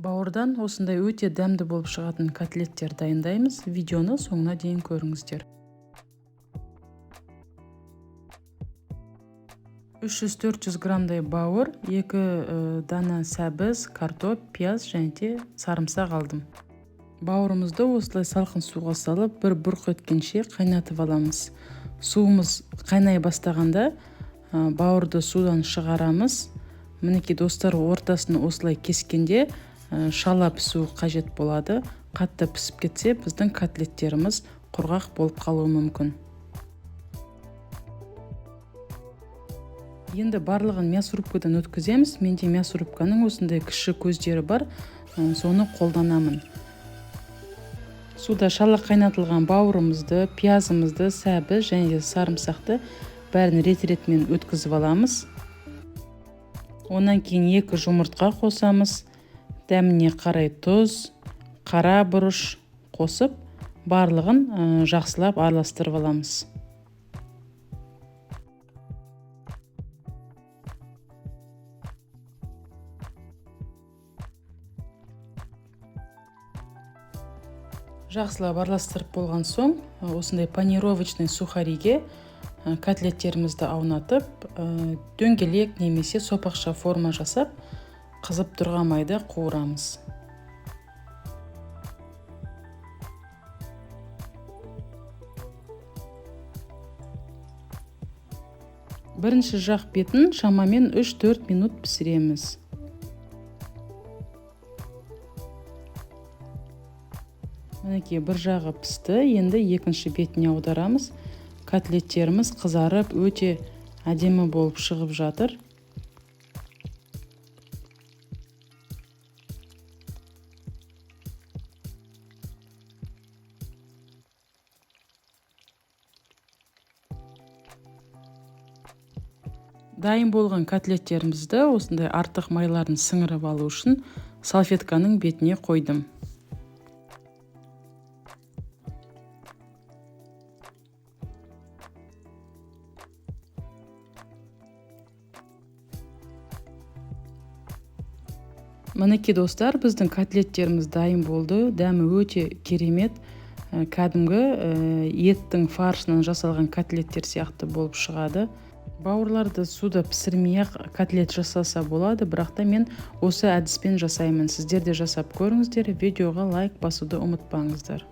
Бауырдан осындай өте дәмді болып шығатын котлеттер дайындаймыз. Видеоны соңына дейін көріңіздер. 300-400 граммдай бауыр, 2 дана сәбіз, картоп, пияз және де сарымсақ алдым. Бауырымызды осылай салқын суға салып, бір бұрқ еткенше қайнатып аламыз. Суымыз қайнай бастағанда бауырды судан шығарамыз. Мінекей достар, ортасын осылай кескенде шала пісу қажет болады. Қатты пісіп кетсе, біздің котлеттеріміз құрғақ болып қалуы мүмкін. Енді барлығын мясорубкадан өткіземіз. Менде мясорубканың осындай кіші көздері бар, соны қолданамын. Суда шала қайнатылған бауырымызды, пиязымызды, сәбіз және де сарымсақты бәрін рет-ретімен өткізіп аламыз. Онан кейін 2 жұмыртқа қосамыз. Дәміне қарай тұз, қара бұрыш қосып, барлығын жақсылап араластырып аламыз. Жақсылап араластырып болған соң, осындай панировочный сухариге котлеттерімізді аунатып, дөңгелек немесе сопақша форма жасап, қызып тұрған майда қуырамыз. Бірінші жақ бетін шамамен 3-4 минут пісіреміз. Мінекей бір жағы пісті, енді екінші бетіне аударамыз. Котлеттеріміз қызарып, өте әдемі болып шығып жатыр. Дайын болған котлеттерімізді осындай артық майларын сіңіріп алу үшін салфетканың бетіне қойдым. Мінекей достар, біздің котлеттеріміз дайын болды. Дәмі өте керемет. Кәдімгі еттің фаршынан жасалған котлеттер сияқты болып шығады. Бауырларды суда пісірмей-ақ котлет жасаса болады, бірақ та мен осы әдіспен жасаймын. Сіздер де жасап көріңіздер. Видеоға лайк басуды ұмытпаңыздар.